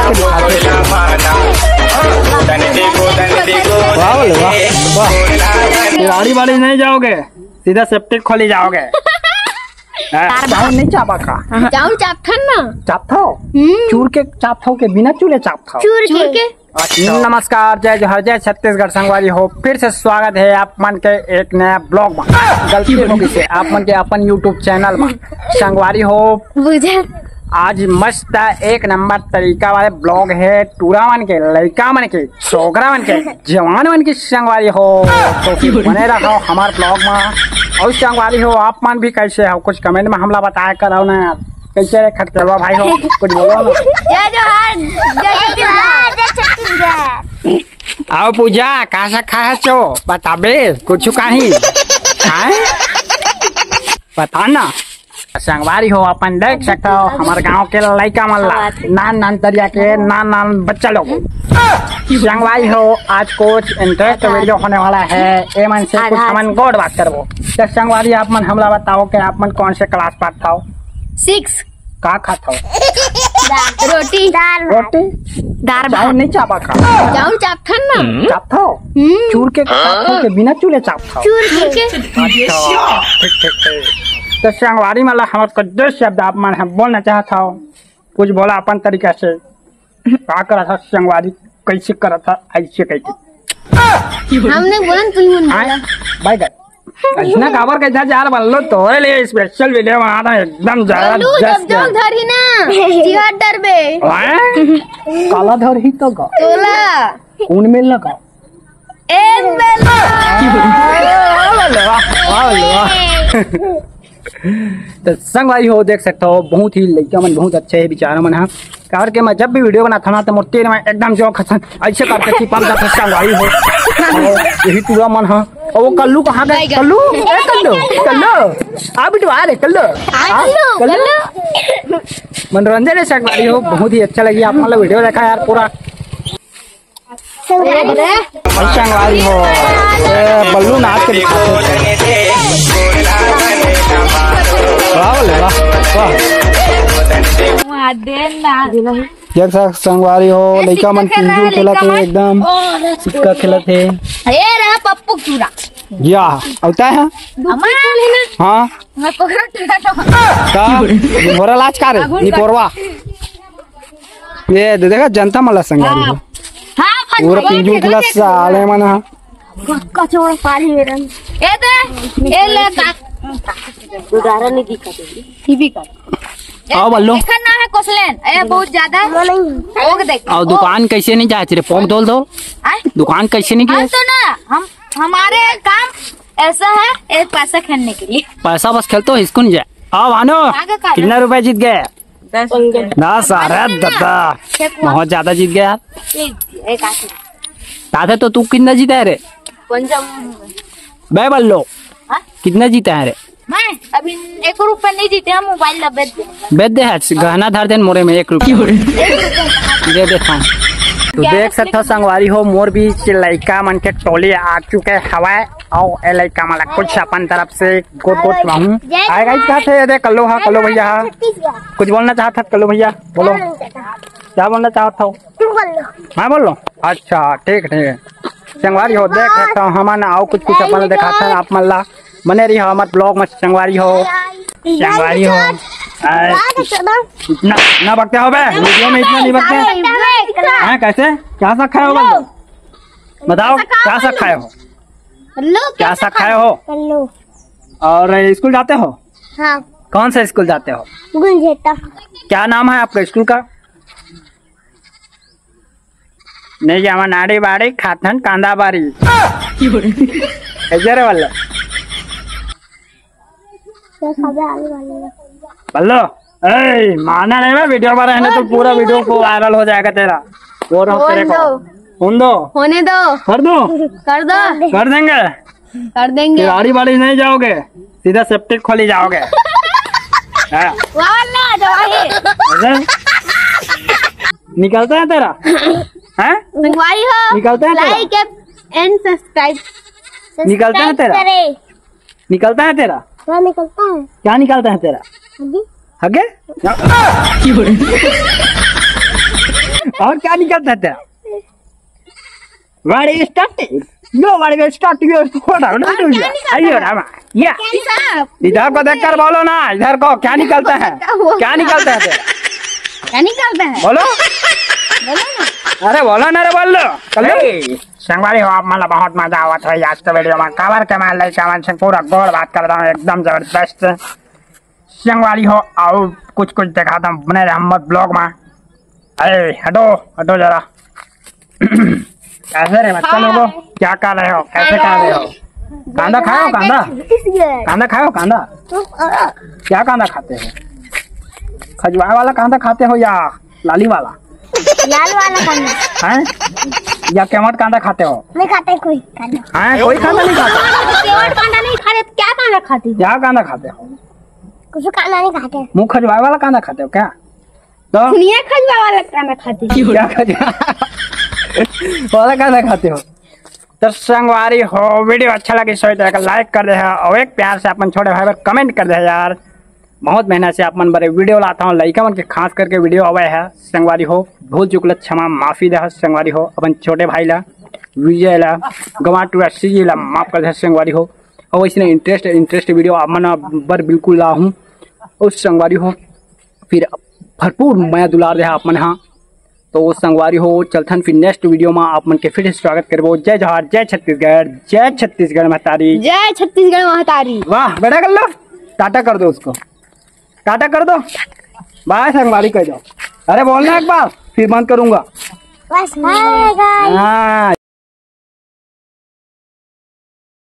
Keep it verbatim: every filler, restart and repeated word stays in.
वाह बोले वाह, वाह। तिवारी बाड़ी नहीं जाओगे, सीधा सेप्टिक खोली जाओगे। हाँ। चाउर नहीं चाबा का? चाउर चापथन ना। चापथव? हम्म। चूर के चापथव के बिना चूरे चापथव? चूर के। अच्छा। नमस्कार, जय जोहार, जय छत्तीसगढ़ संगवारी हो। फिर से स्वागत है आप मन के एक नया ब्लॉग में। गलती हो गई से आप मन के अपन YouTube चैनल में संगवारी हो। बुझे। आज मस्त एक नंबर तरीका वाले ब्लॉग है, टूरा मन के, लइका मन के, छोकरा मन के, जवान मन के संगवारी हो। तो फिर बने रहो हमार ब्लॉग में। और संगवारी हो, आप मन भी कैसे हो, कुछ कमेंट में हमला बताया करो ना। कैसे रे खटकलवा भाई हो, कुछ बोलो ना। जय जोहार, जय छत्तीसगढ़। आओ पूजा, का सा खाए छो? बताबे, कुछ कहीं? हैं? बता ना। संगवारी हो, अपन देख सकते हो, हमारे गांव के लइका मन ला, नान नान तरिया के, नान नान बच्चा लोग। संगवारी हो, आज कुछ इंटरेस्ट वीडियो होने वाला है। ए मन से कुछ हमन गोठ बात करबो। तो संगवारी, आप मन हमला बताओ कि आप मन कौन से क्लास पढ़त हो? सिक्स। का खात हो? रोटी। दाल। रोटी? दाल चाउर भात। नहीं चाबा का? चाउर चापथन ना। चापथव? हम्म। चूर के चापथव के बिना चूरे चापथव? चूर के। अच्छा, ठीक, ठीक, ठीक। तो संगवारी मन ला हमर कुछ दो शब्द आप मन ह बोलना चाहत हव, कुछ बोला अपन तरीका से। का करत ह संगवारी, कैसे करत ह, ऐसे कैसे? हमने बोलन, तू ही मन आय, बोला। बाय कर। ऐसना काबर कैसा यार, बल्लो तोरे लिए स्पेशल वीडियो बना रहा हूँ, एकदम बोलू जबरदस्त। जब जोंग धरही ना, जिहाद डरबे। हैं? काला धरही तो का? तोला। कौन मेल लगा? ए मेल। वाह, वाह, वाह, वाह। तो संगवारी हो, देख सकते हो, बहुत ही लइका मन बहुत अच्छे है, बेचारा मन ह। काबर के मैं जब भी वीडियो बनाता ना, तो मोर तीर में एकदम जो खसन ऐसे करके चिपक जाता संगवारी हो। और यही टूरा मन ह। और वो कल्लू कहाँ गए? कल्लू, ए कल्लू, कल्लू, आ बिटवा रे कल्लू, आ, कल्लू। मनोरंजन है संगवारी हो, बहुत ही अच्छा लगी आप मतलब वीडियो देखा यार पूरा। संगवारी। और संगवारी हो, ए, बल्लू नाच के दिखाते हैं। वाह, वाह, वाह। वहाँ देन ना। देख सक संगवारी हो, लइका मन चिंजू खेलत हे एकदम। सिक्का खेलत हे। ए रहा पप्पू चूरा। या, होता है? हमारा। हाँ। मैं पकड़ टूरा। का? निपोरा लाज का रे? निपोरवा। ये दे देखा जनता मला संगवारी हो। हाँ, पूरा पिंजू खेला साले मन ह। कच्चा चोर पाली मेरन। ए दे, ए ले का। दोबारा नहीं दिखा दे। टीवी का। आओ बल्लो। एखन ना है कोसलेन। ए बहुत ज्यादा। ओके देख। आओ दुकान कैसे नहीं जाए रे पोंक धोल धोल। आय? दुकान कैसे नहीं हम गए? तो ना, हम, हमारे काम ऐसा है, एक पैसा खेलने के लिए। पैसा बस खेलते हो, इसको नहीं जाए। आओ भानो, आगे का कितना रुपए जीत गए? दस। दस? अरे दादा, बहुत ज्यादा जीत गया यार। एक, एक आके। दादा तो तू कितना जीता है रे? पंजाब। बे बल्लो, हाँ? कितना जीता है रे? मैं अभी एक रुपया नहीं जीते, हम मोबाइल ला बेच दे। बेच दे है, गहना धर देन मोरे में एक रुपया। दे देता हूँ। तो देख सकते हो संगवारी हो, मोर बीच लइका मन के टोली आ चुके हवय। अउ ए लइका मन ला कुछ अपन तरफ से गोट गोट माहूं। हाय गाइस, कहा थे ये दे कल्लू, हाँ कल्लू भैया, हाँ। कुछ बोलना चाहत हस कल्लू भैया, बोलो। क्या बोलना चाहत हो? मैं बोल लो। अच्छा, ठीक, ठीक। संगवारी हो, देख सकते हो, हमन अउ कुछ कुछ अपन दिखाते हैं आप मन ला। बने रही हो हमर ब्लॉग में संगवारी हो। संगवारी हो। आय, इतना, इतना बकते हो बे? वीडियो में इतना नहीं बकते? हैं, कैसे? क्या सा खाए हो बंदो? बताओ, क्या सा खाए हो? क्या सा खाए हो? और स्कूल जाते हो? हाँ। कौन सा स्कूल जाते हो? गुंजेटा। क्या नाम है आपका स्कूल का? नहीं जावा नाड़ी बाड़ी खाथन कांदा बारी। कैसे रे बल्लो? बल्लो, ए, माना नहीं मैं वीडियो पर रहने तो पूरा वीडियो को वायरल हो जाएगा तेरा। वो रहो तेरे को। होने दो। होने दो। कर दो। कर दो। कर देंगे। कर देंगे। गाड़ी वाड़ी नहीं जाओगे, सीधा सेप्टिक खोली जाओगे। हाँ। वाला जवाही। अरे? निकलता है तेरा? हैं? संगवारी हो, निकलता है तेरा? Like and subscribe। निकलता है तेरा? Subscribe करें। निकलता है तेरा? क्या निकलता है? क्या निकलता है तेरा? अभी। हगे? और क्या निकलता है तेरा? What is starting? Yo what is starting? यो थोड़ा ना क्या निकलता है? आइयो रामा, या। क्या निकलता है? इधर को देखकर बोलो ना, इधर को क्या निकलता है? क्या हुआ? क्या निकलता है तेरा? क्या निकलता है? बोलो। बोलो ना। अरे बोलो ना रे, बोल लो। कर लो। ए, संगवारी हो, आप मन ला बहुत मजा आवत है आज के वीडियो में। काबर के मैं लइका मन से पूरा गोड़ बात कर रहा हूँ, एकदम जबरदस्त। संगवारी हो, आओ कुछ कुछ दिखाता हूँ, बने रहे हमर ब्लॉग में। अरे हटो, हटो जरा। कैसे रे बच्चा लोगो, क्या कर रहे हो, कैसे कर रहे हो? कांदा खायो, कांदा? कांदा खायो, कांदा? क्या कांदा खाते हो? खजवाए वाला कांदा खाते हो या लाली वाला? लाल वाला कांदा। हैं? या केवट कांदा खाते हो? नहीं खाते कोई कांदा। हैं, कोई कांदा नहीं खाते? केवट कांदा नहीं खाते तो क्या कांदा खाते हो? क्या कांदा खाते हो? कुछ कांदा नहीं खाते। मुंह खजवाए वाला कांदा खाते हो क्या? तो सुनिए, खजवाए वाला कांदा खाते हो। क्या खजवा वाला कांदा खाते हो? तो संगवारी हो, वीडियो अच्छा लगे सो एक लाइक कर दे है और एक प्यार से अपन छोटे भाई पर कमेंट कर दे है यार। बहुत मेहनत से अपन बड़े वीडियो लाता हूँ, लइका मन के खास करके वीडियो आवे है। संगवारी हो, भूल चुकला क्षमा माफी दे है। संगवारी हो, अपन छोटे भाई ला, विजय ला, गवा टूरा सीजी ला माफ कर दे संगवारी हो। और इसने इंटरेस्ट इंटरेस्ट वीडियो आप मन बर बिल्कुल ला हूँ। और संगवारी हो, फिर भरपूर मया दुलार दे है आप मन। हाँ, तो संगवारी हो, चलथन फिर नेक्स्ट वीडियो में आप मन के फिर से स्वागत करबो। जय जोहार, जय छत्तीसगढ़, जय छत्तीसगढ़ महतारी। जय छत्तीसगढ़ महतारी। वाह, बेटा कर लो, टाटा कर दो उसको, टाटा कर दो, बाय संगवारी कह दो। अरे बोलना एक बार, फिर बंद करूंगा। बस, बाय, बाय। हाँ।